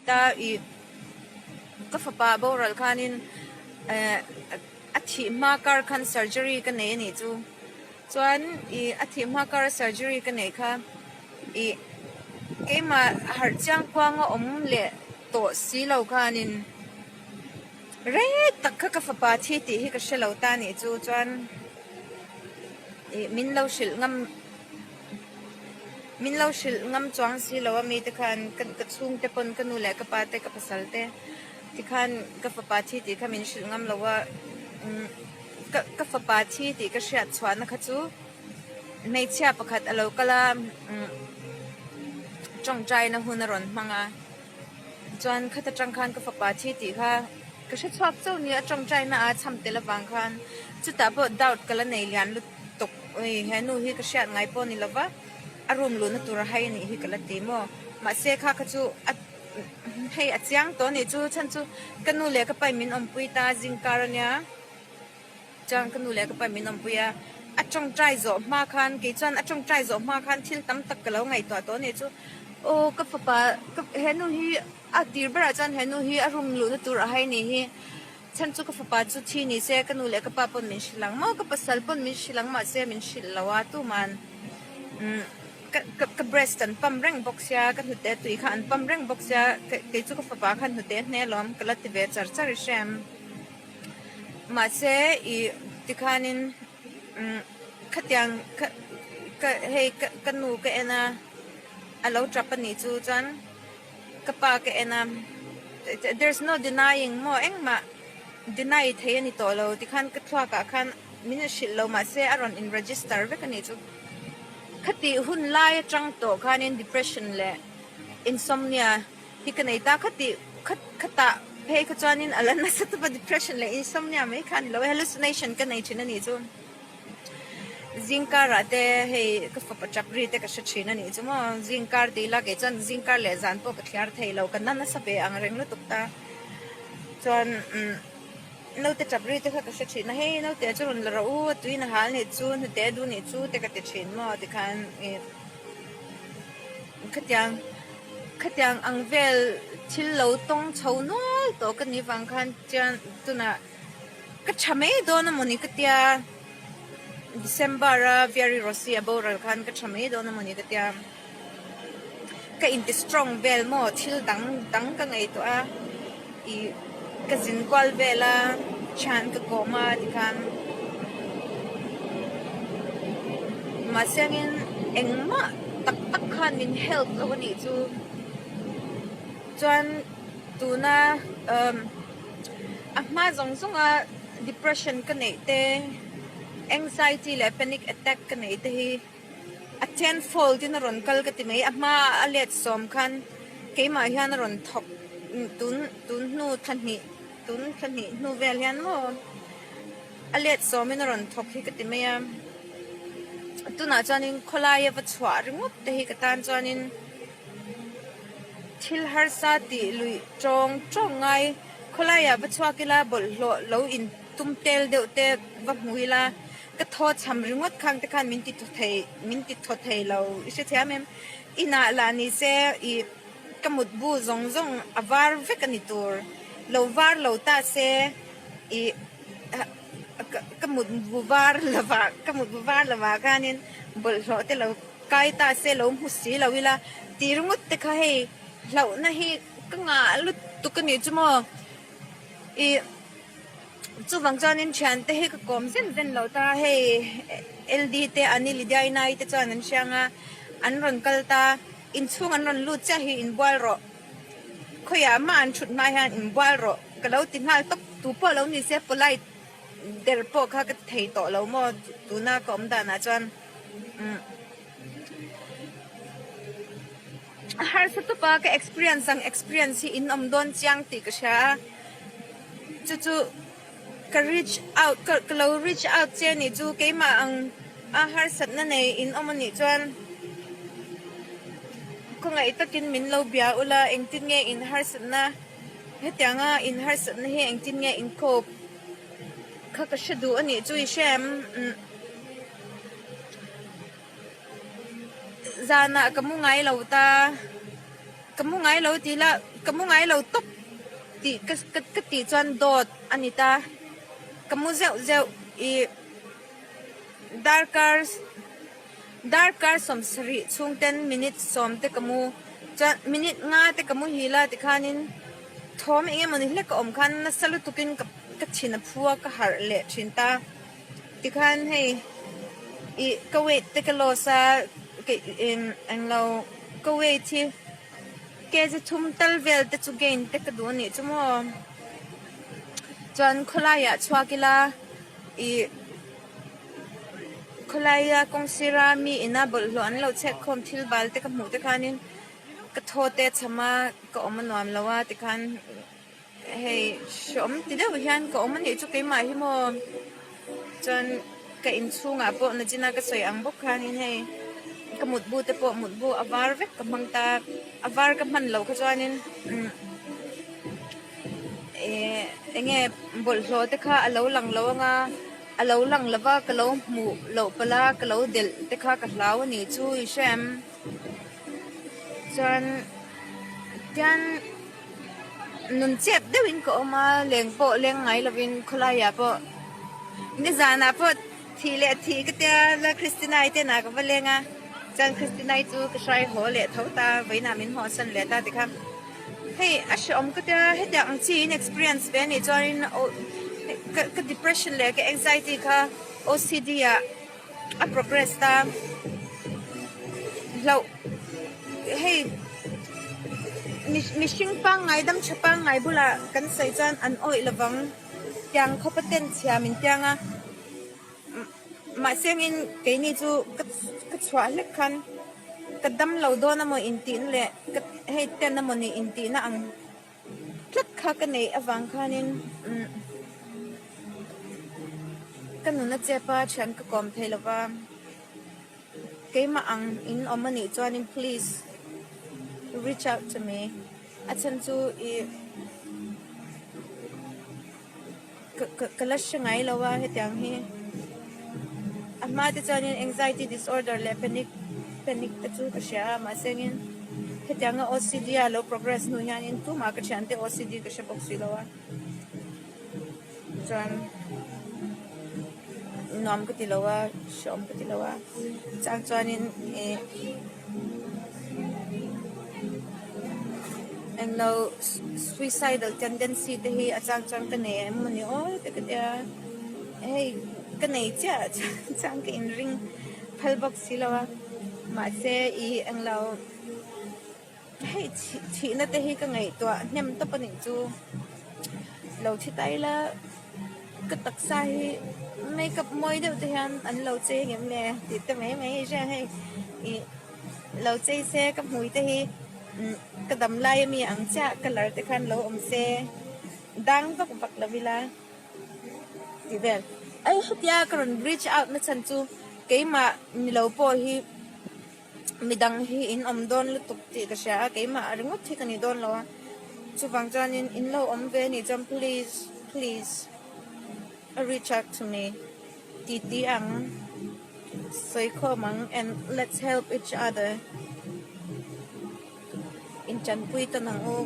ta ih ka fapa boral khanin eh a thih hma kar khan surgery ka nei a nih chu chuan ih a thih hma kar a surgery ka neih kha ih keimah harh chiang kuanga awm leh tawh si lo khanin rei tak kha ka fapa thi tih hi ka hre lo ta a nih chu chuan ih min lo hrilh ngam. Min lo hrilh ngam chuang si lo a mite khan ka ka chhungte pawn ka nu leh ka pa te ka pasal te tikhan ka fapa thi tih kha min hrilh ngam lo a umm ka ka fapa thi tih ka hriat chhuahna kha chu hmeichhia pakhat a lo kal a umm tawngtaina hun a rawn hmang a. Chuan khat atang khan ka fapa thi tih kha ka hre chhuak chauh nia a tawngtaina a cham tel avang khan chutah pawh doubt ka la nei lian lutuk ui he nu hi ka hriat ngai pawh a ni lova a room luhna tur a hai a nih hi ka la ti maw mahse kha kha chu a hei a chiang tawh a nih chu chhan chu ka nu leh ka pa in min awmpui ta zingkar ania. Chuan ka nu leh ka pa min awmpui a, a tawngtai zawh hma khan kei chuan a tawngtai zawh hma khan thil tam tak ka lo ngaihtuah tawh a ni chu aw ka fapa ka he nu hi a tir berah chuan he nu hi a room luhna tur a hai ni hi chhan chu ka fapa chu thi ni se ka nu leh ka pa pawn min hrilh ang maw ka pasal pawn min hrilh ang mahse min hrilh lo a tuman umm ka ka ka breast an pump reng bawk sia ka hnute tui kha an pump reng bawk sia kei chu ka fapa khan hnute a hne alawm ka la ti ve char char i hre em. Mahse ih tikhanin umm khatiang kha ka hei ka ka nu ka en a a lo tap a nih chu chuan ka pa ka en a there's no denying maw engmah deny thei a ni tawh lo tikhan ka thluak ah khan min hrilh lo mahse a rawn in register vek a nih chu khatih hun lai atang tawh khanin depression leh insomnia. Hi ka nei ta kha tih kha khatah phei kha chuanin a la nasa tawp a depression leh insomnia mai kha a ni lo e hallucination ka nei thin a nih chu zingkarah te hei ka fapa tap ri te ka hre thin a nih chu maw zingkar tih ila kei chuan zingkar leh zan pawh ka thliar thei lo ka na nasa ve ang reng lutuk ta chuan umm naute tap ri te kha ka hre thin a hei naute chu rawn la rawh u a tuin a hal nih chu hnute a duh nih chu te ka ti thin maw tikhan ih Khatiang khatiang ang vel thil lo tawng chho nual tawh ka nih vang khan chuan tunah ka tha mai dawn a mawni ka tia December a Viari Rosy a boral khan ka tha mai dawn a mawni ka tia ka inti strong vel maw thil dang dang ka ngaihtuah a ih ka zin kual vel a thian ka kawm a tikhan mahse angin engmah tak tak khan min help lo a nih chu chuan tuna umm a hma zawng zawng a depression ka neih te anxiety leh panic attack ka neih te hi. A tenfold in a rawn kal ka ti mai, a hma a let sawm khan keimah hian a rawn thawk tun tun hnu thla hnih tun thla hnih hnu vel hian maw a let sawm in a rawn thawk hi ka ti mai a, tunah chuanin khawlaia va chhuah ringawt te hi ka tan chuanin thil harsa tih luih tawng tawng ngai khawlaiah va chhuak ila bawlhhlawh lo in tum tel deuh te va hmu ila. Ka thaw cham ringawt khang te khan min ti thaw thei min ti thaw thei lo i hre thiam em? Inah lah ni se ih ka mutbu zawng zawng a var vek a ni tur lo var lo ta se ih ka mutbu var lovah ka mutbu var lovah khanin bawlhhlawh te lo kai ta se lo hmu si lo ila tih ringawt te kha hei hlauhna hi ka ngah lutuk a nih chu maw ih. Chuvang chuanin thiante hi ka kawm zen zen lo ta, hei LD te Ani Lydia-i nai te chuan an hriang a, an rawn kal ta, inchhung an rawn lut chiah hi inbual rawh, khawiah mah an thut hma hian inbual rawh ka lo ti nghal tawp, tu pawh lo ni se polite der pawh kha ka ti thei tawh lo maw tuna ka awm danah chuan umm. A harsa tawp a, ka experience ang experience hi in awm dawn chiang tih ka hria a, chu chu ka reach out ka ka lo reach out che anih chu keimah ang a harsatna nei in awm anih chuan khawngaih takin min lo bia ula engtin nge in harsatna hetianga in harsatna hi engtin nge in cope kha ka hre duh anih chu i hre em umm. Zanah ka mu ngai lo ta. Ka mu ngai lo tih la, ka mu ngai lo tawp tih ka ka tih chuan dawt a ni ta. Ka mu zeuh zeuh ih darkar darkar 70 chhung ten minute sawm te ka mu chuan minute nga te ka muhil a tikhanin thawm eng emawni hlek a awm khan nasa lutukin ka ka thin a phu a ka harh leh thin ta. Tikhan hei ih ka weight te ka loss a englo ka weight hi kg thum tal vel te chu gain te ka duh a nih chu maw chuan khawlaiah chhuak ila ih khawlaia kawng sira mi ina bawlhhlawh an lo chhek khawm thil bal te ka hmuh te khanin ka thaw te cham a ka awm a nuam lo a tikhan. Hei hreawm ti deuh hian ka awm a nih chu keimah hi maw chuan ka inchhungah pawh nachina ka sawi ang bawk khanin hei ka mutbu te pawh mutbu a var vek ka hmang ta a var ka hman loh kha chuanin umm eh eng nge bawlhhlawh te kha a lo lang lo anga a lo lang lova ka lo hmuh loh palh a ka lo delh te kha ka hlau a nih chu i hre em chuan tian. Nun chep deuhin ka awm a, leng pawh leng ngai lovin khawlaiah pawh nizanah pawh thih leh thih ka tia la Christina-i te inah ka va leng a, chuan Christina-i chu ka hrai haw leh tho ta, vawiinah min hawhsan leh ta tikha hei a hrehawm ka tia hetiang ang chi in experience ve anih chuanin ka depression leh ka anxiety kha OCD ah a progress ta hlauh hei mihring pangngai dam tha pangngai bulah kan sawi chuan an awih lovang tiang khawpa ten chhia min tiang a mahse angin keini chu ka chhuah hlek khan ka dam lo dawn amaw intihna leh hei ten amaw ni intihna ang. Tlat kha ka neih avang khanin umm ka nuna chep a thian ka kawm thei lova keimah ang in awm anih chuanin please reach out to me a chhan chu ih ka ka ka la hre ngai lo a hetiang hi a hma te chuanin anxiety disorder leh panic panic te chu ka hria a mahse engin hetianga O_C_D a lo progress hnu hianin tumah ka thiante O_C_D ka hre bawk si lo a chuan nuam ka ti lo a hreawm ka ti lo a chang chuanin ih englo suicidal tendency te hi a chang chuan ka nei em mawni aw te ka tia hei ka nei chiah chang ka inring phal bawk si lo a mahse ih englo hei thihna te hi ka ngaihtuah hnem tawp a nih chu lo thi ta ila ka taksa hi makeup mawi deuh te hian an lo chei ang em le tih te mai mai a hria hei ih lo chei se ka hmui te hi ka dam lai ami ang chiah colour te khan lo awm se dang vak vak lo ila tih vel ai hetia ka rawn reach out na chhan chu keimah ni lo pawh hi. Midang hi in awm dawn lutuk tih ka hria a, keimah ringawt hi ka ni dawn lo a, chuvang chuanin in lo awm ve anih chuan please please reach out to me ti ti ang sawi khawm ang and let's help each other in tanpui tawn ang u.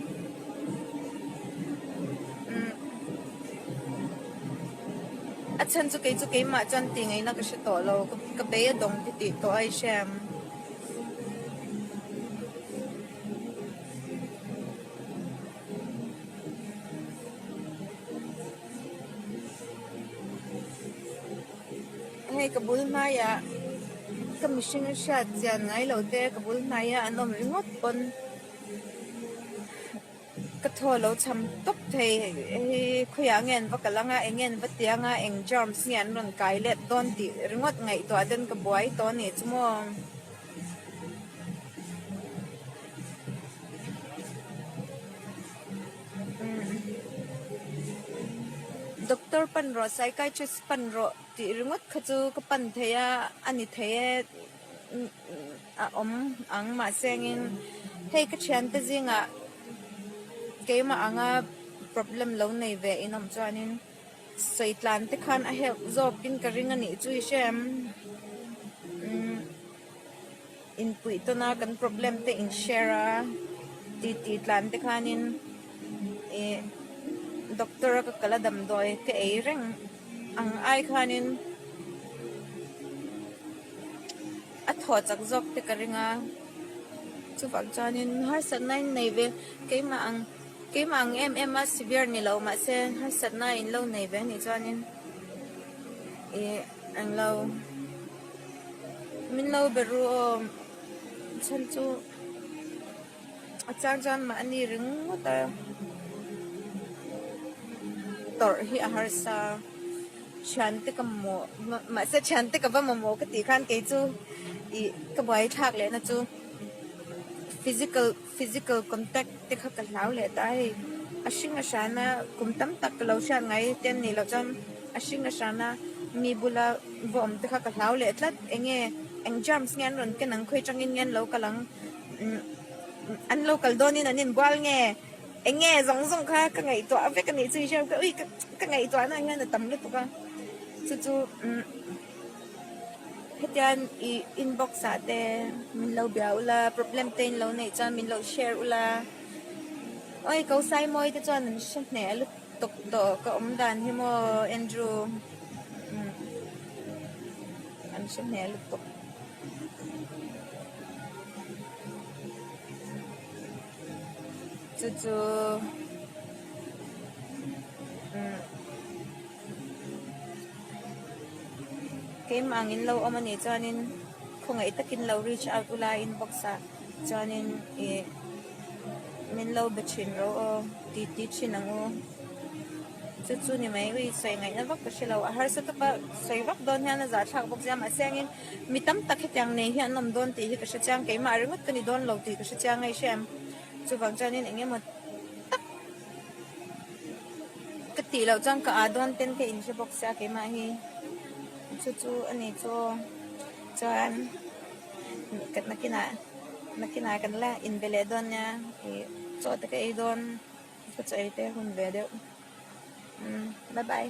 A chhan chu kei chu keimah chuan tih ngaihna ka hre tawh lo ka bei a dawng ti tih tawh a i hre ang. Hei ka bul hnaiah ka mihring a hriat chian ngai lo te ka bul hnaiah an awm ringawt pawn ka thaw lo cham tawp thei hei khawiah nge an va kal anga eng nge an va ti anga eng germs nge an rawn kai let dawn tih ringawt ngaihtuah ten ka buai tawh a nih chu maw. Doctor pan rawh psychiatrist pan rawh tih ringawt kha chu ka pan thei a a ni thei e a awm ang mahse engin hei ka thiante zingah keimah anga problem lo nei ve in awm chuanin sawi tlan te khan a help zawkin ka ring a nih chu i hre em umm inpuih tawn a kan problem te in share a. Titi tlan te khanin ih doctor a ka kal a damdawi ka ei reng ang ai khanin a thaw chak zawk te ka ring a chuvang chuanin harsatna in nei ve keimah ang keimah ang em em a severe ni lo mahse harsatna in lo nei ve anih chuanin ih englo min lo be ru aw chhan chu. A chang chuan mahni ringawt a tawrh hi a harsa thiante ka mamawh mahse thiante ka va mamawh ka tih khan kei chu ih ka buai thlak leh na chu physical physical contact te kha ka hlau leh ta a hei a hring a hrana kum tam tak ka lo hriat ngai te an nih loh chuan a hring a hrana mi bula va awm te kha ka hlau leh tlat eng nge eng germs nge an rawn ken ang khawi tangin nge an lo kal ang. An lo kal dawnin an inbual nge? Eng nge zawng zawng kha ka ngaihtuah vek a nih chu i hriat ka ui ka ngaihtuah na hian a tam lutuk a chu chu hetian i inbox ah te min lo bia ula problem te in lo neih chuan min lo share ula oi ko Saimawi te chuan an hre hneh lutuk tawh ka awm dan hi maw Andrew an hre hneh lutuk. Chu chu umm keimah ang in lo awm anih chuanin khawngaih takin lo reach out ula inbox ah chuanin ih min lo be thin rawh aw ti ti thin ang u. Chu chu ni mai ui sawi ngaihna vak ka hre lo a harsa tawp a sawi vak dawn hian a zahthlak bawk zia mahse angin mi tam tak hetiang nei hi an awm dawn tih hi ka hre chiang keimah ringawt ka ni dawn lo tih ka hre chiang a i hre em chuvang chuanin eng emaw tak ka tih loh chuan ka ah dawn ten ka inhre bawk sia keimah hi chu chu a ni chu chuan nakinah nakinah kan la inbe leh dawn nia ih chaw te ka ei dawn. Ka chaw ei te hun ve deuh. Umm bye bye.